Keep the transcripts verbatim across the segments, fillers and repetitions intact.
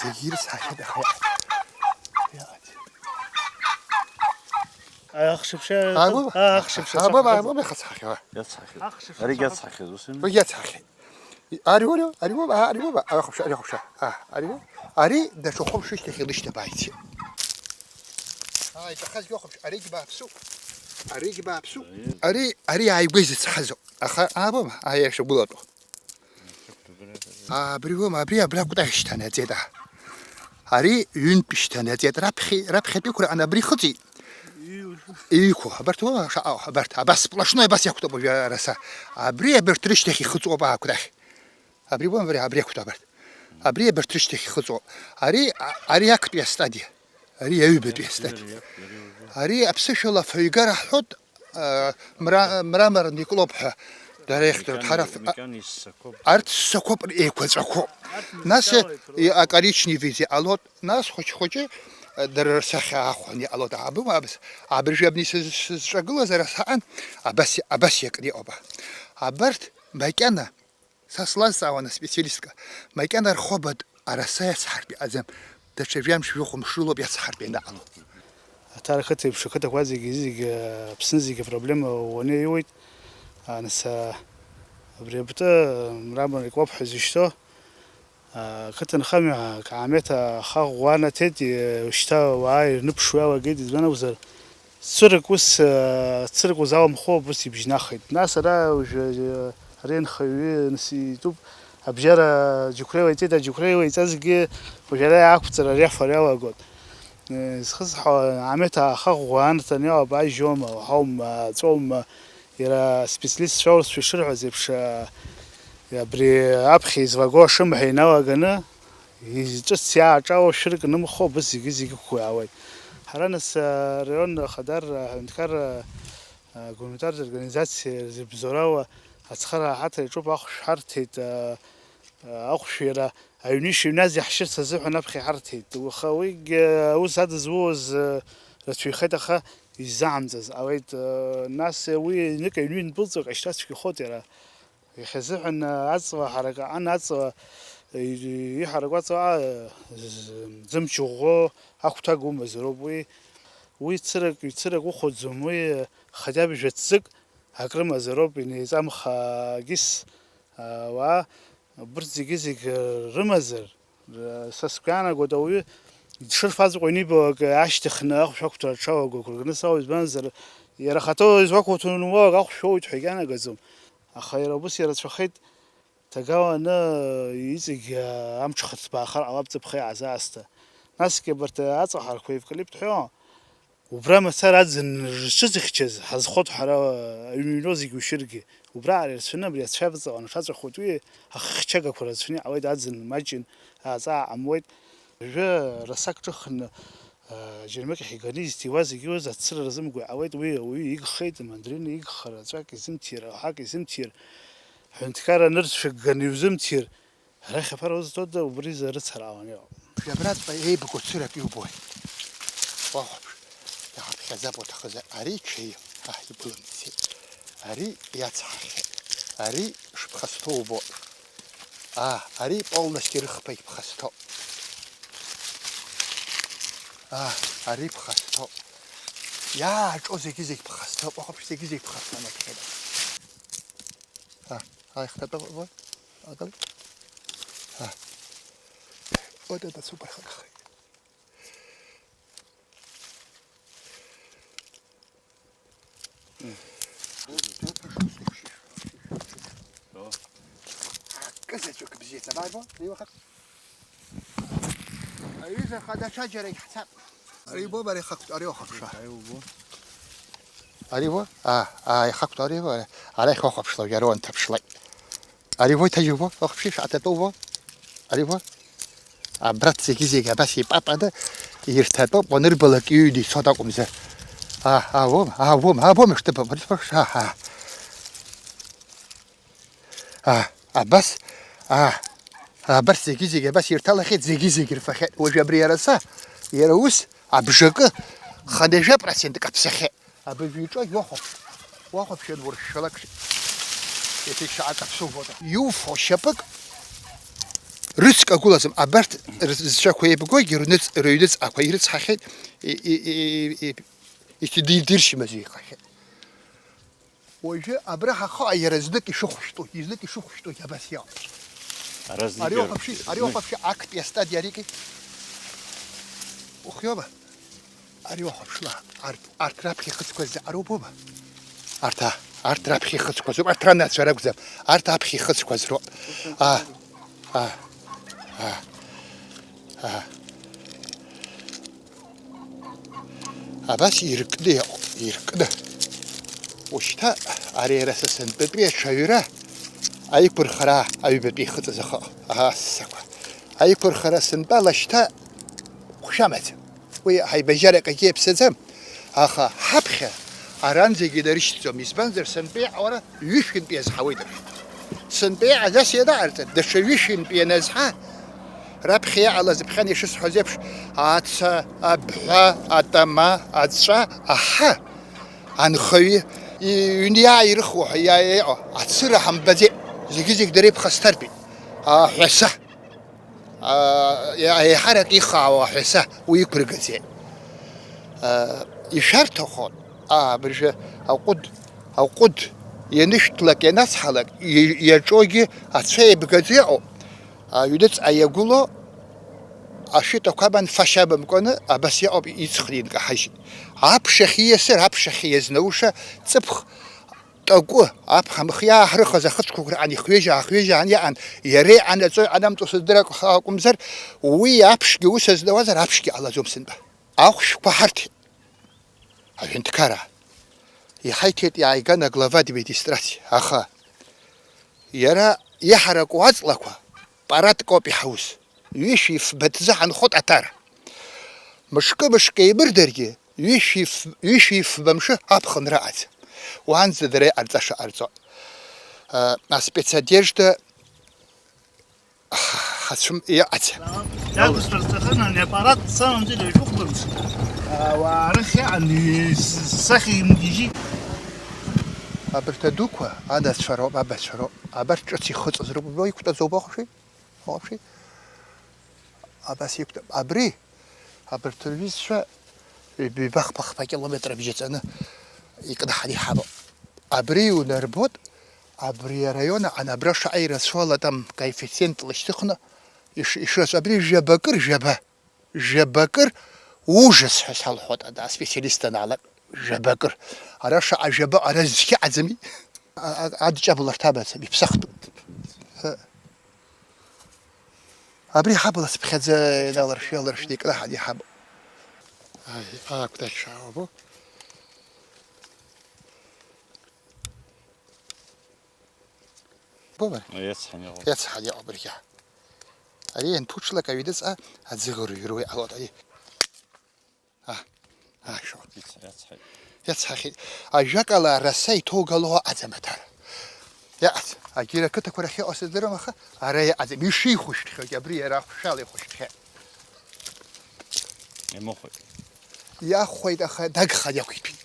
Зегьы ирыцҳахьеит, аха иаҳ-, иаҳ-, Ахшыԥшьа. Абы, аа, ахшыԥшьа абы, сахьхаз. Абы, иахацҳахьеит. Иацҳахьеит. Аригьы иацҳахьеит, ус ами? Уи иацҳахьеит. Ари, уи, ари, уи, аа, ари, уи, аа, ахәаԥшьа, ари ахәаԥшьа. Аа, ари, уи. Ари даҽа хәымш шьҭахь илышьҭабааит. Аа, иҭахаз иахәаԥшьа, аригь бааԥсуп. Аригь бааԥсуп. Ари, ари ааигәа изыцҳазоуп. Аха, аабома, аа, иашьа гәылатәо. Абри ума, абри, абри акәтаӷь шьҭанаҵеит, аа. Ари ҩынтә шьҭанаҵеит, раԥхьа, раԥхьатәиқәа раан абри ихыҵит. Иҩқәа, абарҭ ума, шаҟа, абарҭ, абас сплошной, абас иақәтәоуп уажәы араса. Абри абарҭ рышьҭахь ихыҵуоуп акәтаӷь. Абри ума, абри, абри ақәтәа абарҭ. Абри абарҭ рышьҭахь ихыҵуоуп. Ари, а-, ари актәи астадиа. Ари аҩбатәи астадиа. Ари аԥсышәала афаҩгара ҳҳәоит, а, мра-, мраморный клоп ҳәа дара ирыхьӡоит. Ҳара ф-, а, арҭ ссақәоуп, еиқәаҵәақәоуп. Нас, и-, а, коричневый иҟалоит, нас хәыҷ-хәыҷы, а, дара рсахьа аахәаны иҟалоит. Абы, абс-, абыржәы абни сыз-, сызҿагылаз ара саан, абас, абас иакны иҟоуп. Абарҭ макьана Са слазҵаауан аспециалистка, макьана рхәы абатә араса иацҳартә иҟаӡам, даҽа жәамш-жәохә мшы лоуп иацҳартә ианаҟало. Аҭара қыҭа еиԥш ақыҭақәа зегьы, зегьы, Аԥсны зегьы апроблема уаны иуеит. А, нас, а, абри абтәы, а, мраморный клоп ҳәа изышьҭоу, а, қыҭанхамҩа акаамеҭ аха ӷәӷәа анаҭеит, и-, шьҭа ауаа ирныԥшуа иалагеит, избан акәзар, Цырак ус, э, цырак узаумхо, ус ибжьнахит. Нас ара уажәы, э, ари анхаҩы нас итәуп, абжьара џьықәреи уаиҵеит, аџьықәреи уаиҵазгьы уажәы ара иаақәҵара ари афара иалагоит. Э, зхысҳәаауа, амеҭ ааха ӷәӷәа анаҭаны иҟоуп, ажьома, уаҳаума, аҵәоума, иара аспециалистцәа аурысцәа ишырҳәаз еиԥш, э, абри аԥхьа излаго ашымҳәа иналаганы, Изҿыц иааҿало шәырк нымхо, абас зегьы-зегьы ықәгәаауеит. Ҳара нас, араион ахадар, аҳәынҭқарра, агуманитартә организациа рзы бзоурала ацхыраа ҳаҭар иаҿуп, ахәшә ҳарҭеит, ахәшә иара аҩны ишыҩназ иаҳшьырц азыҳәан аԥхьа иҳарҭеит. Уаха уигь аус адызулоз рацәаҩхеит, аха иззаҳамҵаз ҟалеит. Нас уи ҩнык аҩны иандәылҵуа, ашьҭа цәгьахоит иара. Иахьазыҳәан, аҵла ҳарак аан, аҵла, и-, иҳараку аҵла, з-, зымч ӷәӷәо ахәҭак умазароуп уи. Уи цырак, ҩ-цырак ухәаӡом, уи хотя бы жәа-ҵәык акрымазароуп, инеиҵамхагьыс, ауаа, убырҭ зегьы-зегь рымазар, Са сгәы иаанагоит, ауаҩы дшырфаз ҟәа инибалак ашьҭыхны ахәшә ақәҭәара дшалаго агәра ганы сауа, избанзар, иара ахаҭа изуақәуҭәаны уалак ахәшә шәоуеит ҳәа егьанагаӡом. Аха иара убас ирацәахеит, ҭагаланы иҵегь амҽхацба аахар ҟалап ҵыԥха иааз аасҭа. Насгьы абарҭ аҵаҳарқәа евкалипт ҳәа, Убра мацара аӡын рҽызыхьчаз ҳазхоит ҳара, аҩны иҩноу зегь ушьыргьы. Убраҟара ирацәаны абри ацәа ҵаҟа аҽаҵәахуеит, уи ахыхьчагақәа рацәаны иҟалеит, аӡын маҷын, аҵаа ҟамлоит. Уажәы расак ҿыхны, а, џьармыкьахь иганы изҭиуа зегьы уз ацыра рзымго иҟалеит, уи ауаҩы игхеит, амандарина игхар, аҵәак изымҭир, аҳәак изымҭир, ҳәынҭқарра нырцәыгганы иузымҭир, Арахь аԥара узҭода, убри изы рыцҳара ауан иҟоуп. Абраҵәҟьа еибгоу цырак иубои? Уахәаԥш, иҳаԥхьаӡап уҭахызар, ари чаи, аҳ, ибылымҵит. Ари иацҳахьеит. Ари шԥхасҭоу убоит. Аа, ари полностью рыхԥагь ԥхасҭоуп. Аа, ари ԥхасҭоуп. Иааҿо зегьы-зегь ԥхасҭоуп, уахәаԥш, зегьы-зегь ԥхасҭанакхьеит. Аа, аихҭатәы, вот. Акыл? Ҳа. Вот это супер хакхай. Акызаҵәык бзиаӡам, ааибо, иуахак. Аҩыза хада ҽаџьарагь ҳцап. Ари убома, ари хак-, ари уахәаԥшуа. Ари убо. Ари убо? Аа, аа, ихақәтәоу ари убо, ари. Арахь уахәаԥшла, уажәы ара уанҭаԥшлак. Ари убоит, ари убо, уахәаԥши, шәаҭатәоу убо. Ари убо. Абраҭ зегьы-зегь абас ипапаны ирҭатәоуп, уанырбалак иҩны ицоит акәымзар. Аа, аа, убома, аа, убома, аа, убома, шҭыԥ, аа, аа. Аа, абас, аа, абас зегьы-зегь абас ирҭалахьеит, зегьы-зегь ирфахьеит. Уажәы абри араса, иара ус, абжакы хынҩажәа процент каԥсахьеит. Абыржәы иҿы уахәаԥш, уахәаԥш, иануршәшәалак, иахьа ишьаҟа каԥсоу убома. Иуфо шьапык, Рыцк агәылаӡам, абарҭ рызцәақәа еибгогьы рныҵ-, рыҩныҵҟақәа ирыцҳахьеит, и-, и-, и-, и-, и-, иҭидиршьмазаҩ иҟахьеит. Уажәы абра ҳахы иара знык ишыхәышәтәу, изнык ишыхәышәтәу абас иоуп. Ара знык Ари иарԥшит, уахәаԥши, ари знык. Уахәаԥши, актәи астадиа аригеит. Ухиоума? Ари уахәаԥшла, арҭ, арҭ раԥхьа ихыцқәаз заҟароу убома? Арҭ, а, арҭ раԥхьа ихыцқәаз роуп, арҭ ранацәа ракәӡам, арҭ аԥхьа ихыцқәаз роуп. А, а, а, а. Абас иркны иҟоуп, иркны. Ушьҭа ари ара са сынтәатәи аҽаҩра аиқәырхара аҩбатәи ихыҵыз ахы, аа, ссақәа. Аиқәырхара сынтәала шьҭа хәшәамаӡам. Уи ҳаибажьарак акгьы иаԥсаӡам, аха ҳаԥхьа аранӡагьы нарышьҭӡом, избанзар, сынтәа иаҳауа ҩышәынтә иазҳауеит рҳәеит. Сынтәа иаҳа нас ианаҟарҵа, даҽа ҩышәынтә ианазҳа, раԥхьа иҟалаз ԥхьан ишысҳәаз еиԥш, аца, абҳәа, атама, аҵәа, аҳа, анхаҩы, иҩны иааирыхуа ҳәа иа-, иа-, иҟоу ацыра ҳамбаӡеит, зегьы-зегь дара иԥхасҭартәит, аҳәаса. А, еиҳарак ихаау аҳәаса уи иқәыргаӡеит. А, ишәарҭахоит, а, абыржәы аҟәыд, аҟәыд ианышәҭлак, ианацҳалак, и-, иаҿоугьы ацәа еибгаӡо иҟоуп. Аҩныҵҟа иагәылоу ашәытәақәа аман фашьа бымкәаны абас иҟоуп, иҵхны инкаҳажьит. Аԥшахь ииасыр, аԥшахь иазнаууша ҵыԥх такәы, аԥхамх иааҳрыхыз ахыцқәа гәырҟьан ихҩежь-аахҩежьаан иаан, иара иҟанаҵои ҟанамҵо сыздырам акәымзар, уи аԥшгьы ус азнауазар, аԥшгьы ҟалаӡом сынтәа. Ахәшәқәа ҳарҭеит. Аҳәынҭқараа. Иҳаиҭеит, иааиган аглава администрациа, аха иара иҳараку аҵлақәа парадк ауп иҳаус. Ҩышәи фба ҭзы ҳанхоит Аҭара. Мышкы-мышкы еибырдаргьы, ҩышәи ф-, ҩышәи фба мшы аԥхынра аӡам. Уаанӡа дара иҟарҵаша ҟарҵо. А, аспецодежда ҳацәым-, иҟаӡам. Иақәсырҵахьан ани апарад, на самом деле, ишәықәлымшт. Ауаа рыхьаа, ани, с-, сахьа имгьежьит. Абарҭ адуқәа анацәа роуп, абацәа роуп. Абарҭ ҿыц ихыҵыз роуп. Убра иқәтәаӡоу убахәшәи? Уаԥши? Абас иқәтәа-, абри, абарҭ рҩызцәа ҩба-хԥа-хԥа километр абжьаҵаны икнаҳаны иҳамоуп. Абри иунарбоит, абри араион аҟны абра шаҟа ирацәоу ала там коэффициент лышьҭыхны иш-, ишрацәоу. Абри жәабакыр, жәаба, жәабакыр ужас ҳәа салҳәоит, ада аспециалист анаалак, жәабакыр. Ара шаҟа жәаба, ара зқьы аӡами? А, а, адҷабларҭа абацам, иԥсахтәуп. Ҳы. Абри ҳабла цыԥхьаӡа иналаршә-, иаларшәны икнаҳан иҳамоуп. Ай, акәтаҿ аабо. Бобар? Иацҳан иҟоуп. Иацҳан иҟоуп, абыржәы. Ари ианԥуҽлак аҩныҵҟа аӡы ӷырҩыруа иҟалоит, ари. А, а, шо. Иац-, иацҳаит. Иацҳахьеит. Ажәакала, араса иҭоугало аӡам аҭара. Иаҟаӡам. Агьира ақыҭақәа рахь иҟоу сыздырам, аха ара иаҟаӡам. Ишихәышәтәхьоугь абри иара ахәшәала ихәышәтәхьеит. Имыхәеит. Иахәеит, аха дагхан иақәиҭәеит.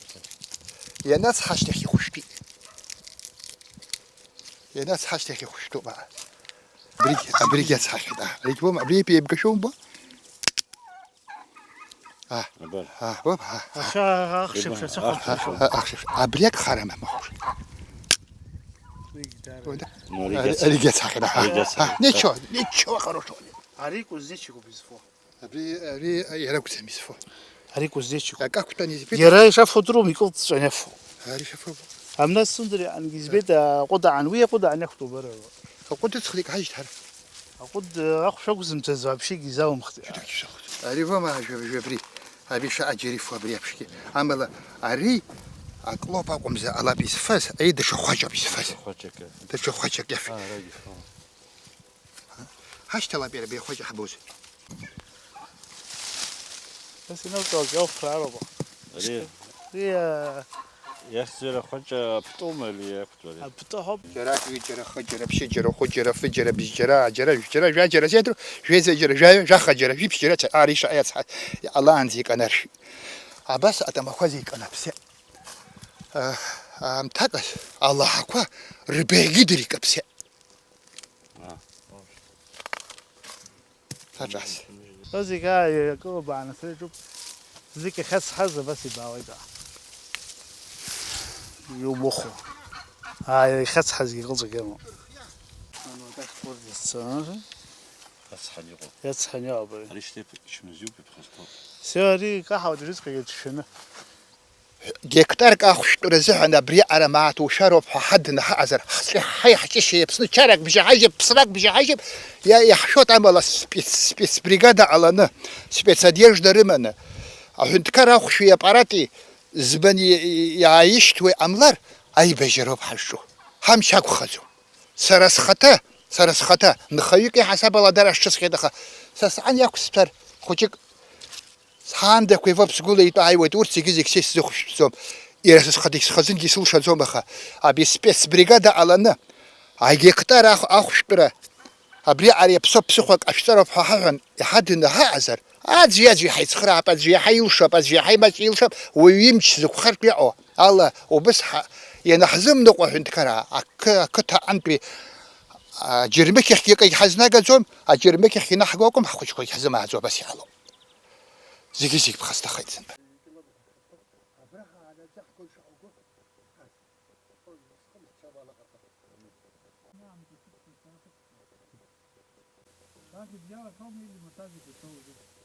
Ианацҳа ашьҭахь ихәышәтәит. Ианацҳа ашьҭахь ихәышәтәуп, аа. Абригь, абригь иацҳахьеит, аа. Абригь боума? Абри еиԥеибгашәа умбо? А, абар. А, оп, а, а. Аха ахшьыԥшь, аха ахшьыԥшь. А, ахшьыԥшь. Абри акы харам, махуш. Уи дара. Ну, аригьы ацҳа-, аригьы ацҳахьеит, а. Аригьы ацҳахьеит. А, ничего, ничего хорошего нет. Ари кузнечик убизфо. Абри, ари иара акәӡам изфо. Ари кузнечик. Акы акәтәан изфеит. Иара ишафо дыруам, икылҵәҵәан иафо. Ари шафо. Амна сындыр иаангьы избеит, аҟәыд аан, уи аҟәыд аан иахәҭоуп, ара. Аҟәыд ыцхрик ҳажьҭ ҳара. Аҟәыд, ахәшә ақәзымҭаз вообще-гьы изалымхӡеит. Ари вома ажәа, ажәа абри. Абри шаҟа џьара ифо абри аԥшгьы. Амала ари аклоп акәымзар ҟалап изфаз, ари даҽа хәаҷоуп изфаз. Хәаҷакы. Даҽа хәаҷак иаф-. А, арагьы фон. Ҳашьҭалап иара абри ахәаҷ ҳбоз. Нас инауҵалак иауфрароуп. Ари. Ари, а, иахьӡара хәаҷа аԥтәоума или иақәтәоу ари? Аԥтәы ҳауп. Џьара жәи, џьара хы, џьара ԥшьы, џьара хәы, џьара фы, џьара бжь, џьара, џьара, жәшәы, џьара, жәа, џьара, зеидру, жәеиза, џьара жәаҩа, жәаха, џьара жәиԥшь, џьара ца-, ари шаҟа иацҳа, иҟалаанӡа иканаршәит. Абас атамақәа зегь канаԥсеит. А, аамҭак алаҳақәа рыбаҩгьы дыркаԥсеит. А. Аҿас. Зегь ааи, акы лбааны среиҿуп. Зегь иахьацҳаз абас ибаауеит. Иумыхәо. Ааи, иахьацҳазгьы ыҟаҵәҟьама? Ацҳан иҟоуп. Иацҳан иҟоуп, ари. Ари шьҭа ичмазиуп, иԥхасҭоуп. Все, ари икаҳауеит, рыцкагьы ҿшәаны. Гектарк ахәшәтәра азыҳәан абри аҟара мааҭ ушәароуп ҳәа ҳаднаҳаҟазар, ҳцәа ҳаи ҳҷышьеи Аԥсны чарак бжьаҳажьып, ԥсрак бжьаҳажьып, иа-, иаҳшәоит амала спец-, спецбригада ҟаланы, спецодежда рыманы, аҳәынҭқар ахәшәи аппарати збан и-, и-, иааишьҭуеи ҟамлар, аибажьароуп ҳазҿу. Ҳамч ақәхаӡом. Сара схаҭа, сара схаҭа, нхаҩык иаҳасаб ала дара сҿысхьеит, аха са саан иақәсҭәар, хәыҷык сҳаандақәа ивоуп сгәыла итәы ааиуеит, урҭ зегьы-зегь са исзыхәшәтәӡом. Иара са схаҭагь схазынгьы исылшаӡом, аха абри спецбригада ҟаланы, агектар ахә-, ахәшәтәра, абри ари аԥсоуп ԥсыхәак ҟашәҵароуп ҳәа ҳаҳәан, иҳаднаҳаҟазар, аӡәи-аӡәи ҳаицхраап, аӡәы иаҳа илшап, аӡәы иаҳа имаҷ илшап, уаҩы имч зықәхартә иҟоу ала убыс ҳа-, ианаҳзымныҟәо аҳәынҭқараа, ақы-, ақыҭа аҟынтәи, а, џьармыкьахьгьы акгьы ҳазнагаӡом, аџьармыкьахь инаҳго акәым, ҳхәыҷқәагь ҳзымааӡо абас иҟалоуп. Зегьы-зегь ԥхасҭахеит сынтәа. Абра ҳаанаӡа ҳгәы шаҳгәы. Схы мцәа уалаҟырҟап. Сахьыбжьал ахьоума или маҭәажәга ҭоузеи?